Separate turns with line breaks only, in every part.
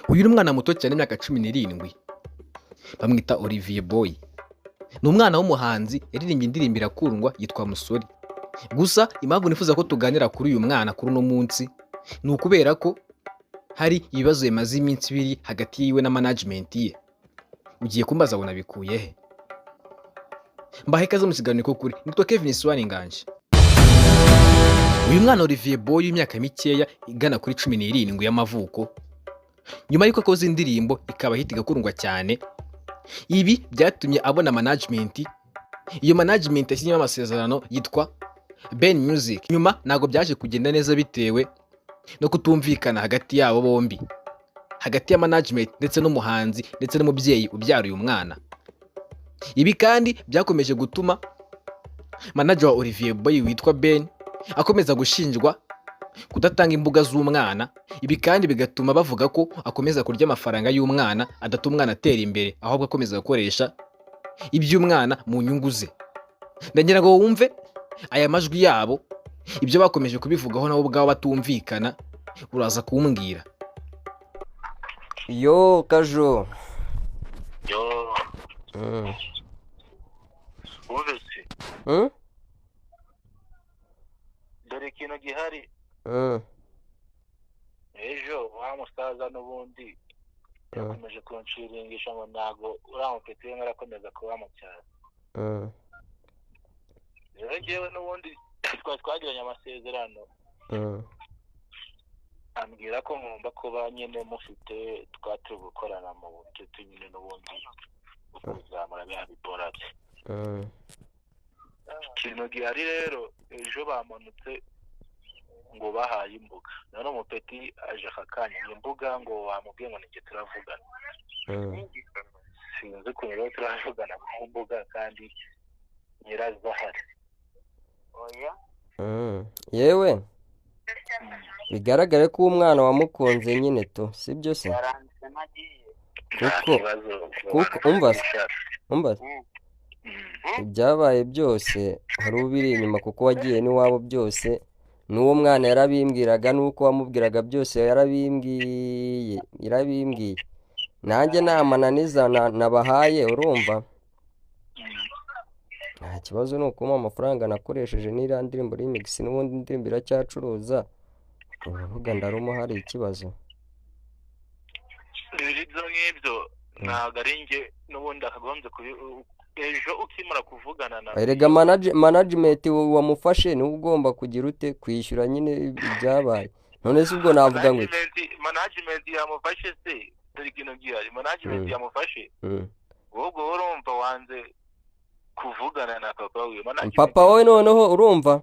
Uyu ni umwana muto cyane, imyaka 17, bamwita Olivier Boy. Ni umwana w'umuhanzi, yaririmbye indirimbo irakundwa yitwa Musore. Gusa impamvu nifuza ko tuganira kuri uyu mwana kuri uno munsi ni ukubera ko hari ibibazo bimaze iminsi biri hagati yiwe na management ye. Ugiye kumbaza ngo nabikuye he? Mbahe ikaze mu kiganiro kuri nitwa Kevin Swan Nganje. Uyu mwana Olivier Boy w'imyaka mikeya igana kuri 17 y'amavuko, nyuma y'uko akoze indirimbo ikaba hit, igakundwa cyane, ibi byatumye abona management. Iyo management yasinyemo amasezerano yitwa Ben Music. Nyuma ntabwo byaje kugenda neza bitewe no kutumvikana hagati yabo bombi, hagati ya management ndetse n'umuhanzi ndetse n'umubyeyi ubyara uyu mwana. Ibi kandi byakomeje gutuma manager wa Olivier Boy witwa Ben akomeza gushinjwa kudatanga imbuga z'umwana. Ibi kandi bigatuma bavuga ko akomeza kurya amafaranga y'umwana, adatuma umwana atera imbere, ahubwo akomeza gukoresha iby'umwana mu nyungu ze. Ndagira ngo wumve aya majwi yabo, ibyo bakomeje kubivugaho nabo ubwabo batumvikana, uraza kumbwira.
Yo, Kajo.
Yo. Wumvise? Dore ikintu gihari. Ejo wa musaza n'ubundi yakomeje kunshiringisha ngo ntago uriya mupeti we arakomeza kuba mu cyaro. Rero njyewe n'ubundi twari twagiranye amasezerano, ambwira ko ngomba kuba nyine mufite, twari turi gukorana mu bucuti nyine n'ubundi bwo kuzamura bya bibora bye. Ikintu gihari rero, ejo bamanutse ngo bahaye imbuga, none umupeti aje aka kanya ngo imbuga ngo wamubwiye ngo nijye turavugana. Sinzi ukuntu rero turavugana ku mbuga kandi nyirazo ahari.
Yewe, bigaragare ko uwo mwana wamukunze nyine tu, sibyo se?
Nta
Kuko
kibazo.
Kuko umva se, umva se, ibyabaye byose hari ubiri inyuma, kuko wagiye n'iwabo byose, n'uwo mwana yarabimbwiraga, n'uko wamubwiraga byose yarabimbwiye, yarabimbwiye. Nanjye nta mananiza nabahaye, urumva? Nta kibazo, ni ukumpa amafaranga nakoresheje n'iriya ndirimbo remix, n'ubundi indirimbo iracyacuruza, urubuga ndaruma, hari ikibazo?
Rero ibyo ngibyo ntabwo ari njye n'ubundi akagombye kubi. Ejo ukimara kuvugana na
Erega management wamufashe niwe ugomba kugira ute, kwishyura nyine ibyabaye. None se ubwo navuga ngo iki?
Management yamufashe se, dore ikintu gihari, management yamufashe, wowe urumva wanze kuvugana na papa wiwe, management.
Papa wowe noneho urumva?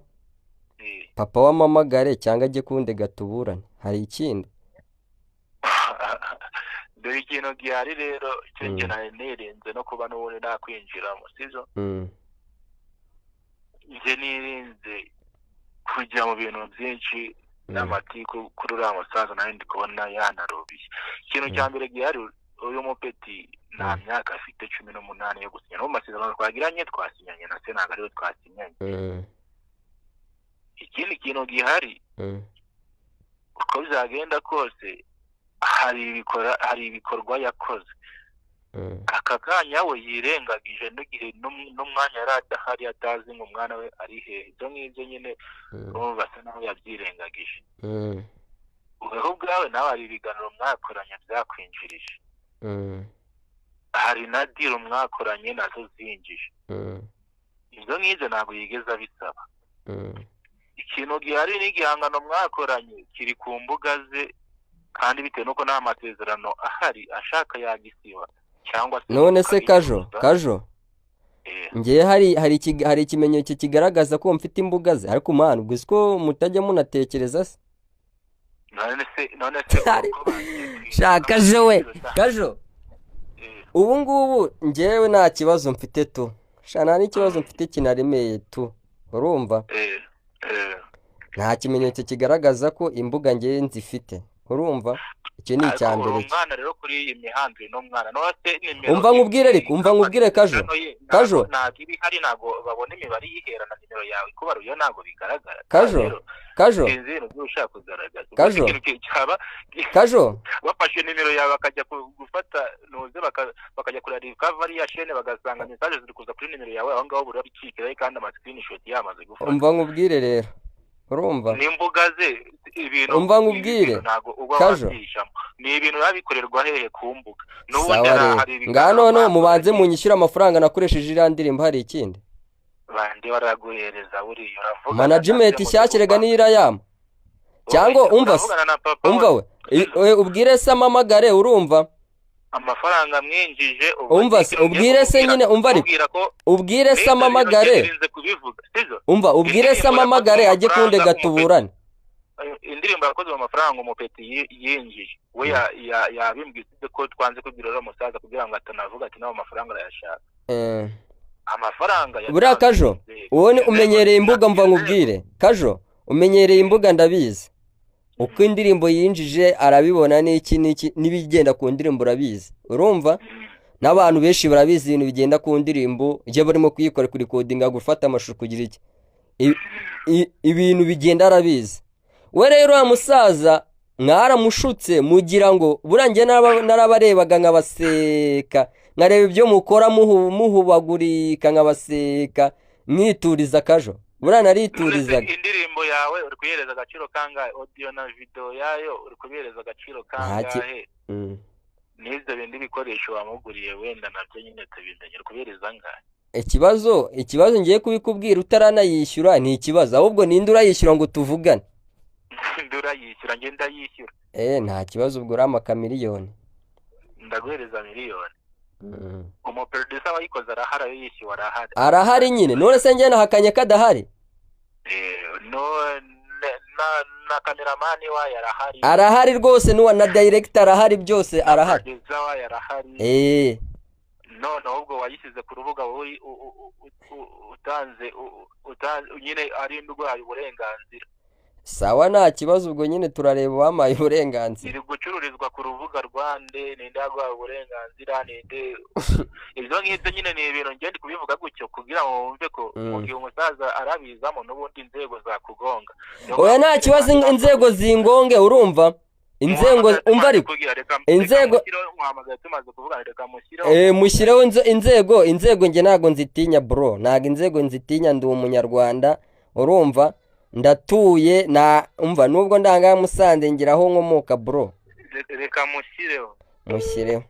Eh.
Papa wamamagare cyangwa ajye kundega tuburane, hari ikindi?
Dore ikintu gihari rero, icyo njye nari nirinze no kuba n'ubundi nakwinjiramo, sibyo? Njye nirinze kujya mu bintu byinshi n'amatiku kuri uriya musaza, nawe ndi kubona yanarubiye. Ikintu cya mbere gihari, uyu mupeti nta myaka afite 18 yo gusinya. No mu masezerano twagiranye, twasinyanye na se, ntabwo ariwe twasinyanye. Ikindi kintu gihari, uko byagenda kose hari ibikorwa yakoze aka kanya we yirengagije, n'igihe n'umwanya yari adahari, atazi ngo umwana we ari hehe. Ibyo ngibyo nyine urumva asa naho yabyirengagije. Weho ubwawe nawe hari ibiganiro mwakoranye byakwinjirije, hari na deal mwakoranye nazo zinjije. Ibyo ngibyo ntabwo yigeze abisaba. Ikintu gihari n'igihangano mwakoranye kiri ku mbuga ze, kandi bitewe n'uko nta masezerano ahari, ashaka yagisiba cyangwa se
None se Kajo,
akagicuruza.
Kajo,
Eh.
ngewe hari ikimenyetso kigaragaza ko mfite imbuga ze? Ariko mwana, ubwo siko mutajya munatekereza se?
None se uko bagiye
Sha Kajo we, Kajo,
Eh.
ubu ngubu ngewe nta kibazo mfite tu, sha, nta n'ikibazo mfite kinaremeye tu, urumva?
Eh, eh.
Nta kimenyetso kigaragaza ko imbuga ngewe nzifite, urumva? Icyo ni icya
Ariko
mbere
uri
cyo.
umwana rero kuri iyi mihanda, uyu ni umwana. None se nimero
Umva nkubwire, ariko umva nkubwire, Kajo.
hano ye,
Kajo.
ntabwo iba ihari, ntabwo babona imibare iyihera na nimero yawe ikubaruye, ntabwo bigaragara.
Kajo.
Rero,
Kajo.
sinzi ibintu byo ushaka kugaragaza.
Kajo.
Ikintu cyaba
Kajo.
bafashe nimero yawe bakajya gufata nuze bakajya kureba recovery ya chaîne, bagasanga message ziri kuza kuri nimero yawe aho ngaho, buri bicikiraho kandi ama screenshot yamaze gufata.
Umva nkubwire rero, urumva?
N'imbuga ze, ibintu
Umva nkubwire.
ibintu ntabwo uba
Kajo.
wabyishamo, ni ibintu biba bikorerwa hehe? Ku mbuga n'ubundi.
Sawa.
Hari
Rero
ibiganiro
ngaha noneho mubanze
mwakoranye.
munyishyure amafaranga nakoresheje iriya ndirimbo. Hari ikindi?
Bande baraguhereza? Buriya uravuga
Management ishyashya rega niyo irayama, cyangwa umva se.
Uravugana na papa
Umva
we.
We, ubwire se amamagare, urumva?
Amafaranga mwinjije ubu.
Umva se,
ikintu ngiye
ubwire se
kukubwira,
nyine, umva ariko.
Kubwira ko
Ubwire se
Neza, ibintu
amamagare.
nirinze kubivuga, sibyo?
Umva, ubwire se
Indirimbo
amamagare
yakozwe
ajye
mu mafaranga
kundega tuburane.
Indirimbo yakozwe mu mafaranga umupeti yinjije we yabimbwiye, usibye ko twanze kubwira uriya musaza kugira ngo atanavuga ati nawe amafaranga arayashaka. Amafaranga
Buriya
yatanzwe
Kajo,
inzego.
wowe
Inzego
umenyereye imbuga, mva
inzego.
nkubwire Kajo, umenyereye imbuga, ndabizi uko indirimbo yinjije arabibona, n'iki n'iki n'ibigenda ku ndirimbo urabizi, urumva? N'abantu benshi barabizi ibintu bigenda ku ndirimbo iyo barimo kuyikora, kurikodinga, gufata amashusho, kugira iki. Ibintu bigenda arabizi. We rero uriya musaza mwaramushutse, mugira ngo buriya njye narabarebaga nkabaseka, nkareba ibyo mukora muhubagurika, nkabaseka mwituriza. Kajo, buriya nariturizaga.
None se indirimbo yawe uri kuyihereza agaciro kangahe? Audio na video yayo uri kubihereza agaciro kangahe? N'ibyo bindi bikoresho wamuguriye wenda nabyo nyine tubimenye, uri kubihereza angahe?
Ikibazo ngiye kubikubwira utaranayishyura ni ikibazo. Ahubwo ninde urayishyura ngo tuvugane?
Ninde urayishyura? Njye ndayishyura.
Nta kibazo, ubwo uriya amakamiliyoni.
Ndaguhereza miliyoni. Umuproducer wayikoze arahari, ayo yishyuwe arahari.
Arahari nyine, none se njye nahakanye ko adahari?
No na cameraman wayo arahari.
Arahari rwose, n'uwa na director arahari, byose arahari.
Producer wayo arahari. None ahubwo wayishyize ku rubuga wowe utanze nyine ari indwaye uburenganzira.
Sawa, nta kibazo, ubwo nyine turareba uwampaye uburenganzira.
Iri gucururizwa ku rubuga rwande? Ninde yaguhaye uburenganzira? Ninde? Ibyo ngibyo nyine ni ibintu ngende kubivuga gutyo kugira ngo wumve ko mu gihe umusaza arabizamo n'ubundi inzego zakugonga. Niyo
Oya,
mpamvu
nta kibazo, inzego zingonge, urumva? Inzego, umva ariko. Inzego-
Muhamagaye tumaze kuvugana, reka mushyireho.
Mushyireho inzego. Inzego njye ntabwo nzitinya, bro, ntabwo inzego nzitinya. Ndi umunyarwanda, urumva? Ndatuye na umva nubwo ndanga Musanze, ngira aho nkomoka, bro.
Reka mushyireho.
Mushyireho.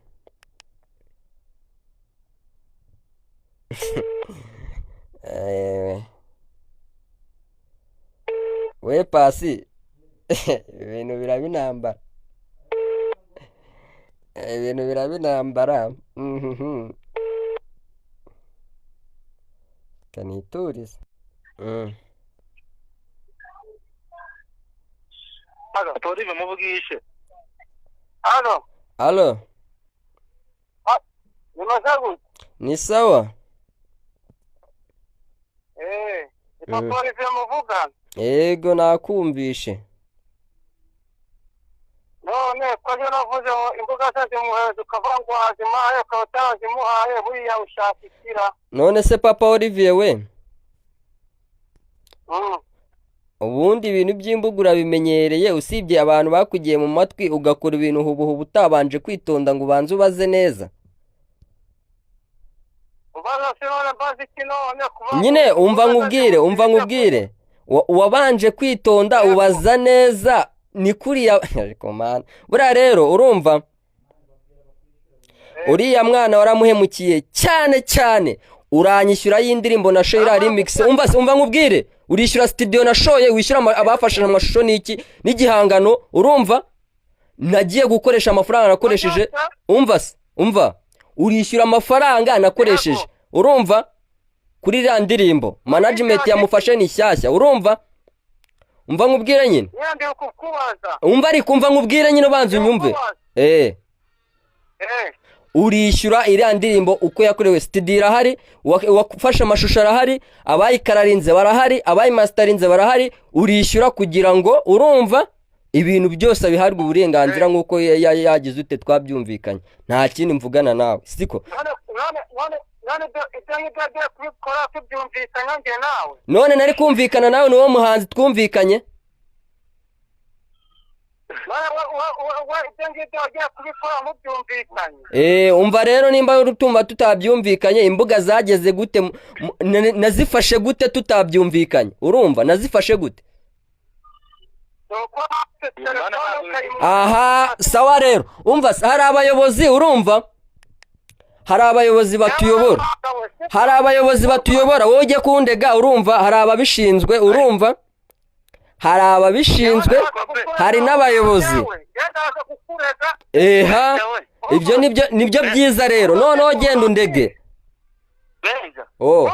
We Pasi, ibintu biraba intambara. Ibintu biraba intambara. Reka niturize.
Hano tori bimuvugishe hano.
Alo.
Bimaze gute?
Ni sawa.
Ni papa Olivier muvugana?
Yego, nakumvishe.
None ko ejo navuze ngo imbuga ze zimuhereza, ukavuga ngo wazimuhaye, ukaba utarazimuhaye, buriya ushaka ikira?
None se papa Olivier we, ubundi ibintu by'imbuga urabimenyereye, usibye abantu bakugiye mu matwi ugakora ibintu hubuhubu utabanje kwitonda ngo ubanze ubaze neza.
Ubaza se none mbaze iki none kuva
Nyine umva nkubwire, umva nkubwire. Wabanje kwitonda ubaza neza, ni kuriya. Ariko mana, buriya rero urumva uriya mwana waramuhemukiye cyane cyane. Uranyishyura y'indirimbo na shoye iriya remix. Umva se, umva nkubwire, urishyura studio na shoye, wishyura abafashe amashusho n'iki n'igihangano, urumva? Nagiye gukoresha amafaranga nakoresheje. Umva se, umva, urishyura amafaranga nakoresheje, urumva? Kuri iriya ndirimbo management yamufashe ni shyashya, urumva? Umva nkubwire nyine.
Nyine ndi kukubaza.
Umva ariko, umva nkubwire nyine, ubanza unyumve. Urishyura iriya ndirimbo uko yakorewe. Studio irahari, uwafashe amashusho arahari, abayikararinze barahari, abayimasitarinze barahari. Urishyura kugira ngo, urumva, Ibintu byose abihabwa uburenganzira nk'uko yagize ute twabyumvikanye. Nta kindi mvugana nawe, siko?
None ibyo ngibyo agiye kubikora tubyumvikanye njye nawe.
None nari kumvikana nawe, ni wowe muhanzi twumvikanye.
None we ibyo ngibyo agiye kubikora mubyumvikanye.
Umva rero, nimba utumva tutabyumvikanye, imbuga zageze gute? Nazifashe gute tutabyumvikanye? Urumva nazifashe gute?
Ni uko afite telefone ukayimuha.
Aha, sawa rero, umva se, hari abayobozi, urumva, hari abayobozi batuyobora, hari abayobozi batuyobora. Wowe ujye kundega, urumva, hari ababishinzwe, urumva, hari ababishinzwe, hari n'abayobozi. Eha, ibyo nibyo byiza rero. Noneho genda undege. Oh,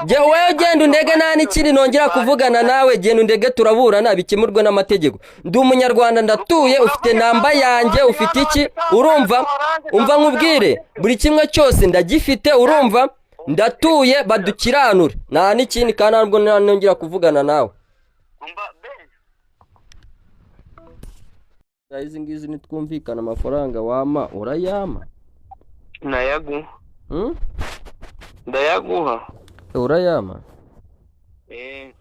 jye wowe ugenda undege, nta n'ikindi nongera kuvugana nawe. Genda undege, turaburana, bikemurwe n'amategeko. Ndi umunyarwanda, ndatuye, ufite namba yanjye, ufite iki, urumva? Umva nkubwire, buri kimwe cyose ndagifite, urumva, ndatuye, badukiranure, nta n'ikindi, kandi ntabwo nongera kuvugana nawe. Izi ngizi nitwumvikana, amafaranga wama urayama?
Nayaguha.
Hmm?
Ndayaguha.
Urayama?
Eh.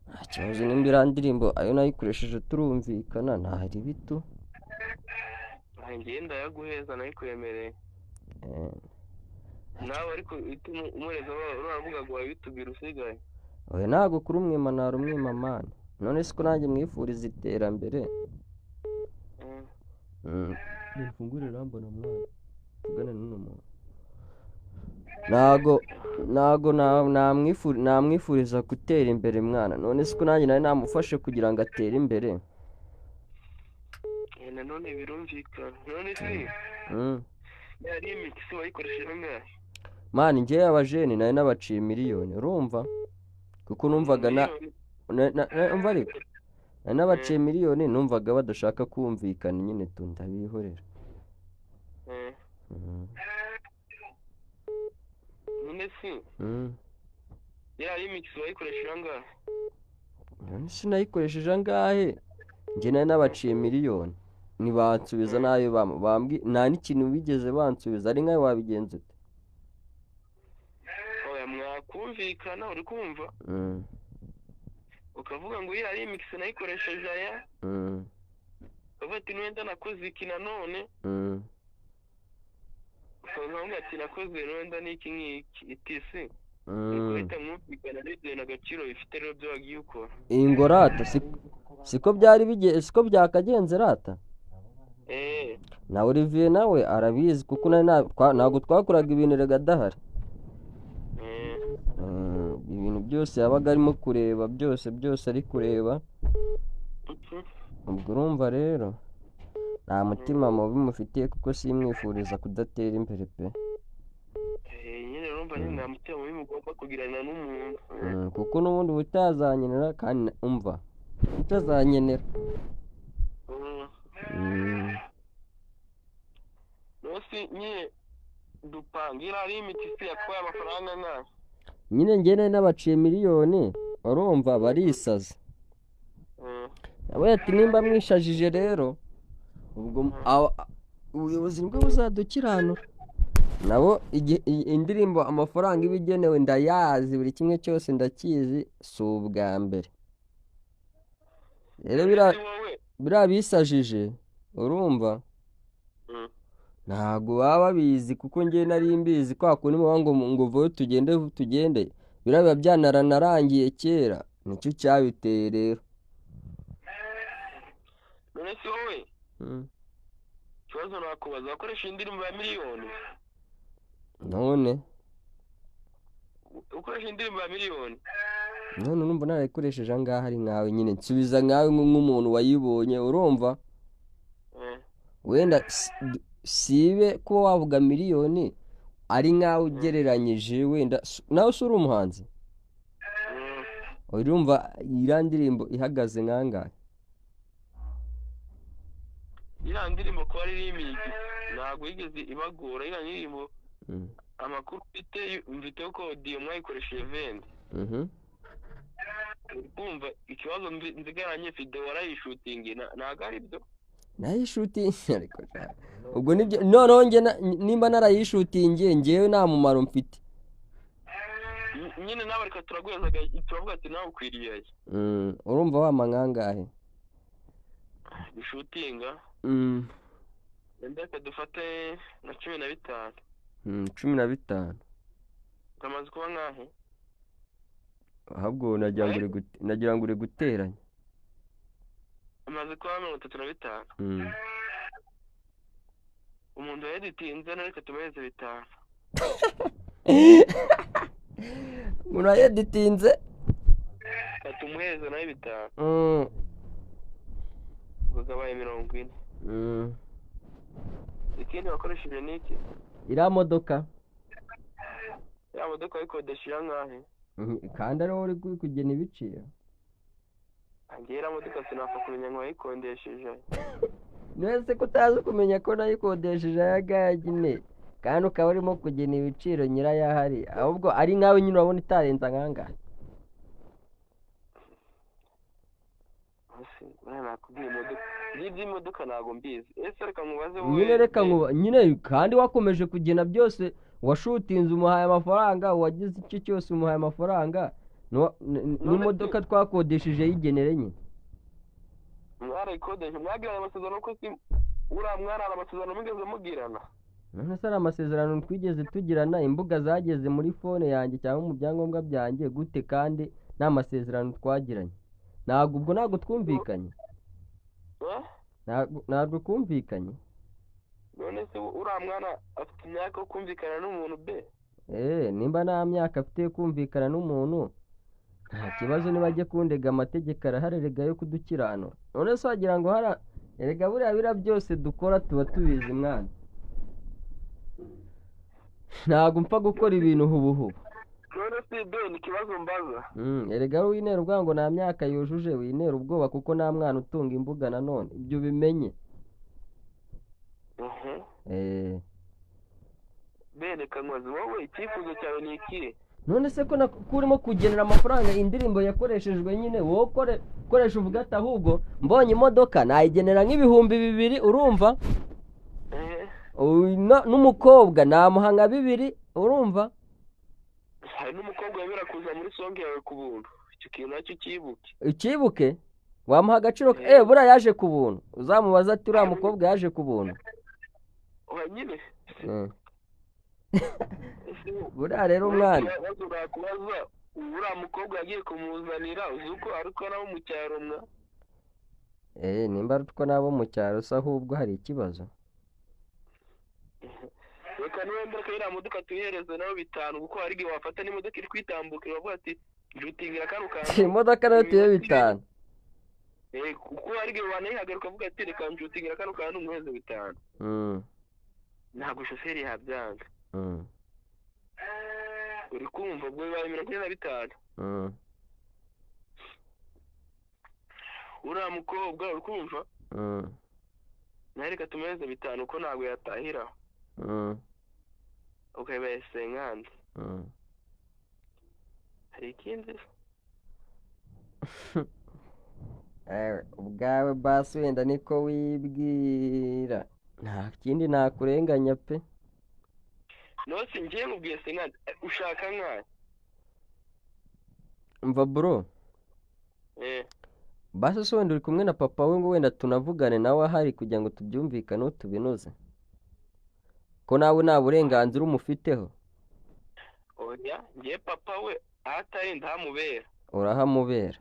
Nta kibazo, nimba iriya ndirimbo ayo nayikoresheje turumvikana, ntari bitu.
Ngiye ndayaguheza, nayikwemereye. Nawe ariko ituma umureza uravuga ngo wabitubwira usigaye.
Oya, ntabwo kuri umwima narumwima mani. None siko nanjye mwifuriza iterambere? Mfungure rambona mwana, tugane n'uno muntu. Ntago namwifuriza gutera imbere mwana. None siko nanjye nari namufashe kugira ngo atere imbere?
Nanone birumvikana. None se yari imiti wayikoresheje angahe?
Mani, njyewe abajene nari nabaciye miliyoni, urumva, kuko numvaga na umva ariko nari nabaciye miliyoni, numvaga badashaka kumvikana nyine tu, ndabihorera.
None se yari imiti wayikoresheje angahe?
None sinayikoresheje angahe? Njye nari nabaciye miliyoni, ntibansubiza nayo bambwi, nta n'ikintu bigeze bansubiza. Ari nkawe wabigenza ute?
Oya, mwakumvikana, uri kumva, ukavuga ngo iriya remix nayikoresheje aya, ukavuga ati nuwenda nakoze iki nanone, ukavuga ati nakoze nuwenda n'iki ngiki itisi, nuko mwumvikana bitewe n'agaciro bifite rero byo wagiye ukora.
Ingo rata, siko byari bigiye, siko byakagenze rata. Na Olivier nawe arabizi, kuko ntabwo twakoraga ibintu rega adahari. Ibintu byose yabaga arimo kureba, byose byose ari kureba. Ubwo urumva rero nta mutima mubi mufitiye, kuko simwifuriza kudatera imbere pe.
Nyine urumva nyine nta mutima mubi mugomba kugirana n'umuntu.
Kuko n'ubundi utazanyenera, kandi umva utazanyenera.
Nose nyine dupanga iriya limiti se yatwaye amafaranga angahe?
Nyine njye nari nabaciye miliyoni, urumva, barisaza. Nawe ati nimba mwishajije rero, ubwo ubuyobozi nibwo buzadukiranura. Nabo indirimbo amafaranga iba igenewe ndayazi, buri kimwe cyose ndakizi, si ubwa mbere. Rero biriya bisajije, urumva, ntabwo baba babizi, kuko njye nari mbizi. Kwa kundi muba ngo vuba tugende tugende, biriya biba byanaranarangiye kera, nicyo cyabiteye rero.
None se wowe ikibazo nakubaza, wakoresha indirimbo ya miliyoni?
None
ukoresha indirimbo ya miliyoni?
None numva narayikoresheje angahe? Ari nkawe nyine nsubiza, nkawe nk'umuntu wayibonye, urumva, wenda sibe kuba wavuga miliyoni, ari nkawe ugereranyije, wenda nawe si uri umuhanzi, urumva iriya ndirimbo ihagaze nkangahe?
Iriya ndirimbo kuba ari remix ntabwo yigeze ibagora. Iriya ndirimbo amakuru mfite ko audio mwayikoresheje vende. Kumva ikibazo nzigaranye video warayishutingi ntago ari byo.
Nayishutingi ariko ubwo nibyo noneho njye nimba narayishutingiye njyewe nta mumaro mfite.
Nyine nawe reka turaguheza turavuga ati nawe ukwiriye.
Urumva wampa nkangahe?
Gushutinga? Ndeka dufate na 15.
15.
Kamaze kuba nkahe?
Ahubwo nagira ngo uri guteranya.
Amaze kuba 35. Umuntu yeditinze nareka tumuheze 5.
Umuntu yeditinze
tumuheze nawe 5. Ubwo 40. Ikindi wakoresheje ni iki?
Iriya modoka.
Iriya modoka wayikodesha angahe?
Kandi ariwo uri kugena ibiciro.
Njye iriya modoka sinapfa kumenya ngo wayikodesheje.
Nese ko utazi kumenya ko nayikodesheje aya ngaya nyine, kandi ukaba urimo kugena ibiciro nyirayo ahari, ahubwo ari nkawe nyine urabona itarenze angahe.
Iby'imodoka ntabwo mbizi. Ese reka nkubaze wowe.
Nyine reka nkuba nyine kandi wakomeje kugena byose, washutinze umuhaye amafaranga, wagize icyo cyose umuhaye amafaranga, n'imodoka twakodesheje yigenere nyine.
Mwarayikodeshe mwagiranye amasezerano ko si uriya mwarara amasezerano mugeze mugirana.
None se ari amasezerano twigeze tugirana, imbuga zageze muri fone yanjye cyangwa mu byangombwa byanjye gute kandi nta masezerano twagiranye? Ntabwo ubwo ntabwo twumvikanye. Ntabwo kumvikanye.
None se uriya mwana afite imyaka yo kumvikana n'umuntu be?
Nimba nta myaka afite yo kumvikana n'umuntu nta kibazo, niba ajye kundega amategeko arahari erega yo kudukiranura. None se wagira ngo hara erega buriya biriya byose dukora tuba tubizi mwana. Ntabwo mpfa gukora ibintu hubuhubu.
None se be ni ikibazo mbaza.
Erega winera ubwoba ngo nta myaka yujuje, winera ubwoba kuko nta mwana utunga imbuga nanone, ibyo ubimenye.
Bene kanwazi wowe icyifuzo cyawe ni ikihe?
None se ko urimo kugenera amafaranga indirimbo yakoreshejwe nyine, wowe koresha uvuga ati ahubwo mbonye imodoka nayigenera nk'ibihumbi 2 urumva? N'umukobwa namuha nka 2 urumva?
Hari n'umukobwa wemera kuza muri songe yawe ku buntu, icyo kintu nacyo ukibuke.
Ukibuke? Wamuha agaciro buriya yaje ku buntu, uzamubaza ati uriya mukobwa yaje ku buntu.
Nyine
buriya rero umwana
urakubaza uriya mukobwa yagiye kumuzanira uzi uko ariko nabo mu cyaro mwa.
Nimba ari uko nabo mu cyaro se ahubwo hari ikibazo.
Reka niwemera ko iriya modoka tuyihereze nawe 5 kuko hari igihe wafata n'imodoka iri kwitambukira bavuga ati njutingira kano kantu.
Imodoka nayo tuye 5.
Kuko hari igihe wanayihagaruka ukavuga ati reka njutingira kano kantu umuheze 5. Ntabwo shoferi yabyanga. Uri kumva ubwo bibaye 45. Uriya mukobwa uri kumva? Nawe reka tumuheze 5 ko ntabwo yatahira. Ukayibaye 50. Hari ikindi?
Ubwawe basi wenda niko wibwira, nta kindi nakurenganya pe.
Nose ngiye nkubwiye 50 ushaka nkahe?
Mva bro. Basi se wenda uri kumwe na papa we ngo wenda tunavugane nawe ahari kugira ngo tubyumvikaneho tubinoze. Ko nawe nta burenganzira umufiteho.
Oya, ngiye papa we ahatari ndahamubera.
Urahamubera.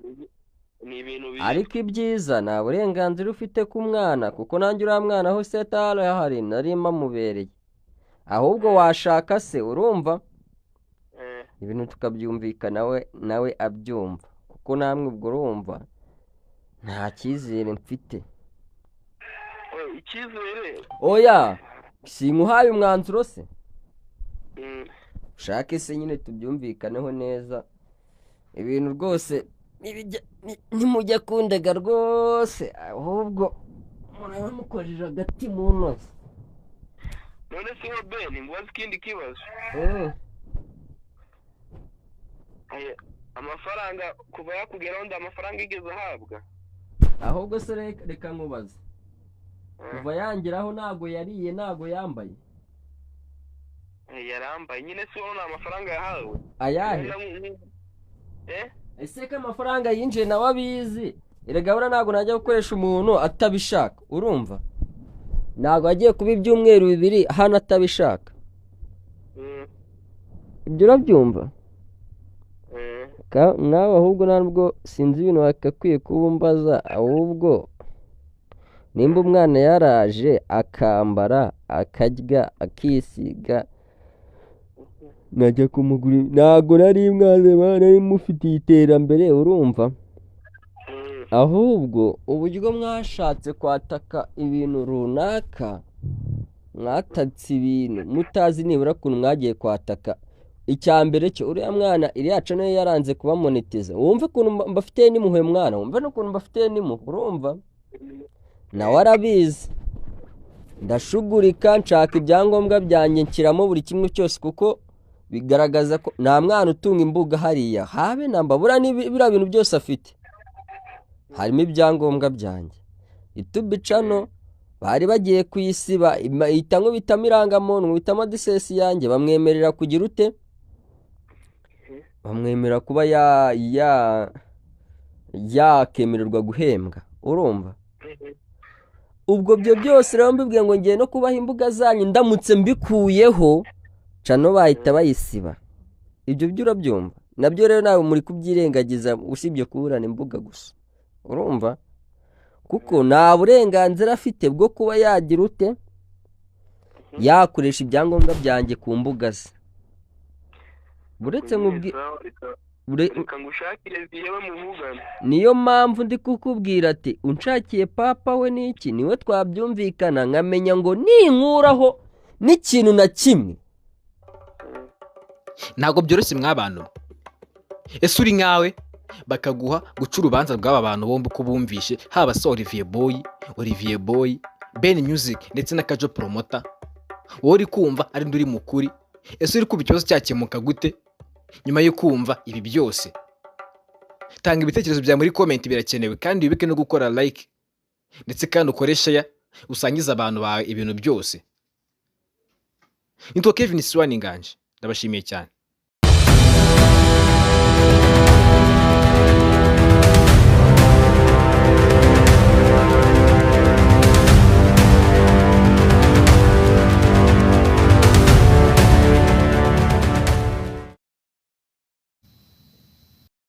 Ni ibintu bibi.
Ariko ibyiza nta burenganzira ufite ku mwana, kuko nanjye uriya mwana aho se atari nari mamubereye. Ahubwo washaka se urumva? Ibintu tukabyumvikana nawe abyumva, kuko namwe ubwo urumva nta cyizere mfite.
Icyizere?
Oya, sinkuhaye umwanzuro se? Ushake se nyine tubyumvikaneho neza. Ibintu rwose nimujya kundega rwose, ahubwo muraba mukojeje agati mu ntoki.
None se wowe Ben, ngubaze ikindi kibazo. Amafaranga kuva yakugeraho nda amafaranga yigeze ahabwa?
Ahubwo se reka nkubaze, kuva yangeraho ntago yariye, ntago yambaye?
Yarambaye nyine, si wowe, ni amafaranga yahawe.
Ayahe? Ese ko amafaranga yinjiye nawe abizi? Erega buriya ntabwo najya gukoresha umuntu atabishaka, urumva? Ntabwo agiye kuba ibyumweru 2 hano atabishaka. Ibyo urabyumva? Nawe ahubwo ntabwo sinzi ibintu wakakwiye kuba umbaza, ahubwo nimba umwana yaraje akambara, akarya, akisiga, najya kumugura, ntabwo nari mwaze, nari mufitiye iterambere, urumva? Ahubwo uburyo mwashatse kwataka ibintu runaka, mwatatse ibintu mutazi nibura ukuntu mwagiye kwataka. Icya mbere cyo, uriya mwana iriya channel yaranze kuba monetize, wumve ukuntu mbafitiye n'impuhwe mwana, wumve n'ukuntu mbafitiye n'impuhwe, urumva? Nawe arabizi, ndashugurika nshaka ibyangombwa byanjye, nshyiramo buri kimwe cyose, kuko bigaragaza ko nta mwana utunga imbuga hariya habe namba. Buriya biriya bintu byose afite harimo ibyangombwa byanjye. YouTube channel bari bagiye kuyisiba, ihita nkubitamo irangamuntu, nkubitamo address yanjye, bamwemerera kugira ute? Bamwemerera kuba ya ya yakemererwa guhembwa, urumva? Ubwo byo byose rero mbibwiye ngo ngiye no kubaha imbuga zanyu, ndamutse mbikuyeho channel bahita bayisiba. Ibyo byo urabyumva? Nabyo rero nawe muri kubyirengagiza, usibye kuburana imbuga gusa, urumva? Kuko nta burenganzira afite bwo kuba yagira ute, yakoresha ibyangombwa byanjye ku mbuga ze. Buretse
Reka ngushakire yewe muvugane.
Niyo mpamvu ndi kukubwira ati unshakiye papa we n'iki, niwe twabyumvikana, nkamenya ngo ninkuraho n'ikintu na kimwe.
Ntabwo byoroshye mw'abantu. Ese uri nkawe bakaguha guca urubanza rw'aba bantu bombi uko bumvishe, haba se Olivier Boy, Olivier Boy, Ben Music ndetse na Kajo Promoter, wowe uri kumva ari uri mukuri? Ese uri kumva ikibazo cyakemuka gute nyuma yo kumva ibi byose? Tanga ibitekerezo byawe muri comment, birakenewe, kandi wibuke no gukora like, ndetse kandi ukore share, usangize abantu bawe ibintu byose. Nitwa Kevin Siwani Nganje, ndabashimiye cyane.